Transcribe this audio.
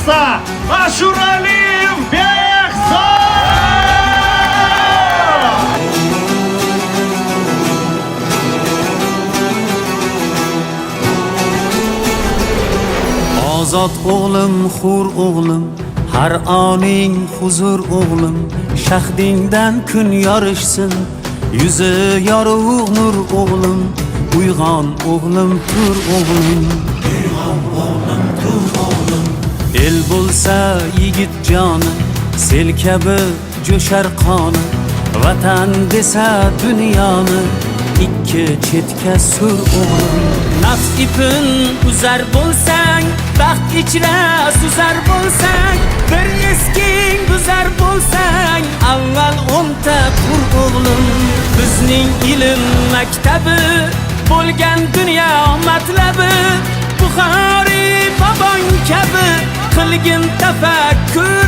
esa Ashuraliyev Behzod! Ozod o'g'lim, hur o'g'lim, har oning huzur o'g'lim, shahdingdan kun yorishsin, yuzi yorug' nur o'g'lim, uyg'on o'g'lim, tur o'g'lim. Uyg'on o'g'lim, tur o'g'lim. El bo'lsa yigit joni, sel kabi jo'shar qoni, vatan desa dunyoni ikki chetga sur o'g'lim. Nafs ipin uzar bo'lsang, baxt ichra suzar bo'lsang, bir esking buzar bo'lsang, avval o'nta qur o'g'lim. Bizning ilm maktabi bo'lgan dunyo matlabi, Buxoriy bobong kabi qilgin tafakkur.